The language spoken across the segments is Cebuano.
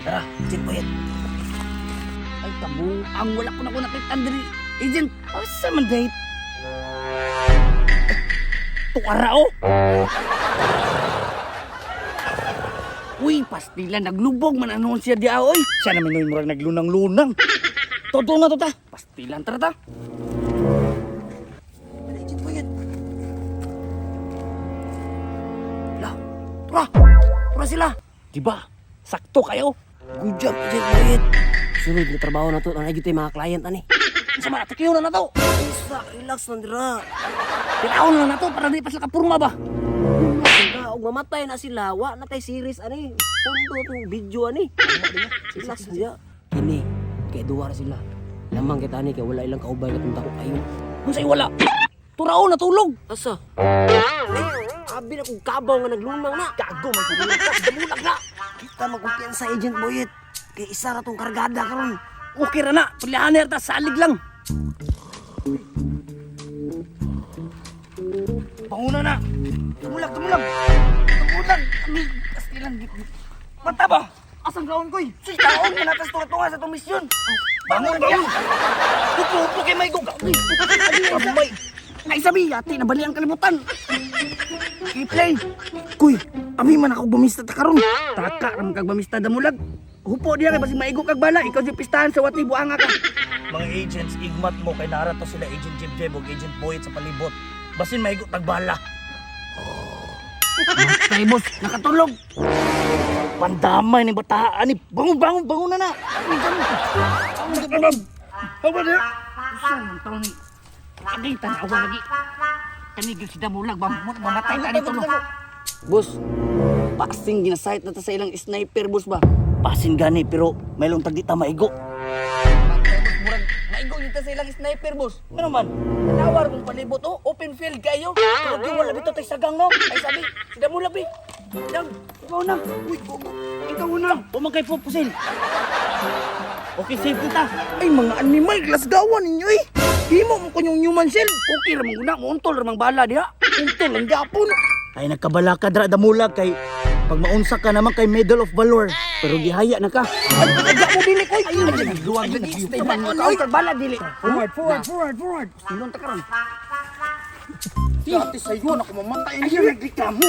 Tara, Agent Boyet. Ay, kabuang wala ko na ko nakita diri. Agent, asa man date? Tuara oh. Uy, pastila naglubog man anon siya diya oy. Siya naman noy murag naglunang-lunang. Todo na to ta. Pastilan tara ta. Agent Boyet. La, tura. Tura sila. Diba? Sakto kayo. Good job, Agent Boyet. Sunod na trabaho na to. Ang gyud mga client ani. Sa mga takiyo na na to. Isa, relax lang dira. Tiraon na na to para di pa sila kapurma ba. Sila, og mamatay na sila, wa na tay series ani. Pundo tong video ani. Relax niya. Kini, kay duwa ra sila. Lamang kita ani kay wala ilang kaubay katong dako kayo. Kung sa'yo wala. Turaon natulog. Asa? Ay, abi na kong kabaw nga naglunang na. Gago man sa ka, damulag na. Kita magkumpiyansa Agent Boyet. Kay isa ra tong kargada karon. Okay ra na, pilihan na ta salig lang. Panguna na. Tumulag, tumulag. Tumulag. Ami, pastilan. Mata ba? Asang kaon koy? Suy, taon na natas tunga sa itong misyon. Bangon, bangon. Upo, upo kay may guga. Kamay. Ay sabi, ate, nabali ang kalibutan. I-play. Kuy, ami man ako bumista ta karon. Taka ra man kag bumista damulag. Hupo diya kay basig maigo kag bala, ikaw di pistahan sa watni buanga ka. Mga agents, igmat mo kay nara to sila Agent Jeb Jeb ug Agent Boyet sa palibot. Basin maigo tagbala. Matay boss, nakatulog. Pandamay ni bataan ni bangon bangon bangon na na. Bangon bangon. Bangon na. Usa man taon ni. Adi tanawa lagi. Kani gyud si Damulag ba mamatay na dito no. Boss, passing ginasight na ta sa ilang sniper boss ba. Basin gani pero maylong tag di ta maigo. Matay boss, murag maigo yun ta sa ilang sniper boss. Ano man? Tanawar kung palibot oh, open field kayo. Pero yung wala bitaw tay sagang no. Ay sabi, si Damulag bi. Dam, ikaw na. Uy, gogo. Ikaw na. Umang kay pupusil. Okay, safe kita. Ay mga animal, glasgawan ninyo eh. Himo mo kunyong human shield. Okay ra man guna, muuntol ra mang bala diha. Untol ang gapon. Ay nagkabala ka dra damulag kay pag maunsa ka naman kay Medal of Valor. Pero gihaya na ka. Ay, pagkadya mo dili koy. Ay, nagluwag ay, lagi. ay, ay, ay, bala dili. Forward, forward, forward, forward. Silon ta karon. Dati sa iyo na kumamatay niya nagreklamo.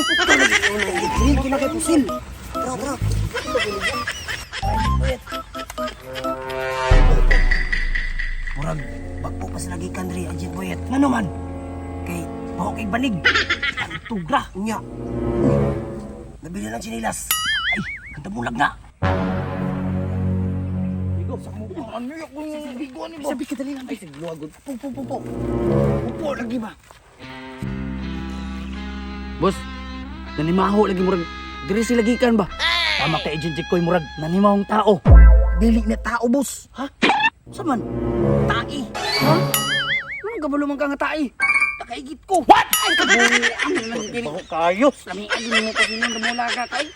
Green kina kay pusil. Tara, tara. Murag, bagpo pa sila gikan diri Agent Boyet. Ngano man? Kay baho kay banig. Tugra. Unya. Nabili lang sinilas. Ay, ang damulag na. Ano yung kung bigo ni ba? Sabi ka dali lang. Ay, sige, luwag. Upo, upo, upo. Upo lagi ba? Boss, nanimaho lagi murag diri sila gikan ba? Tama ka Agent Jikoy murag nanimahong tao. Dili na tao, boss. Ha? Sa man? Tai. Ha? Anong kabalo man ka nga tai? Nakaigit ko. What? Ay, kabuang lang dili. Baho kayo. Lami agin mo kasi nung damula ka kay.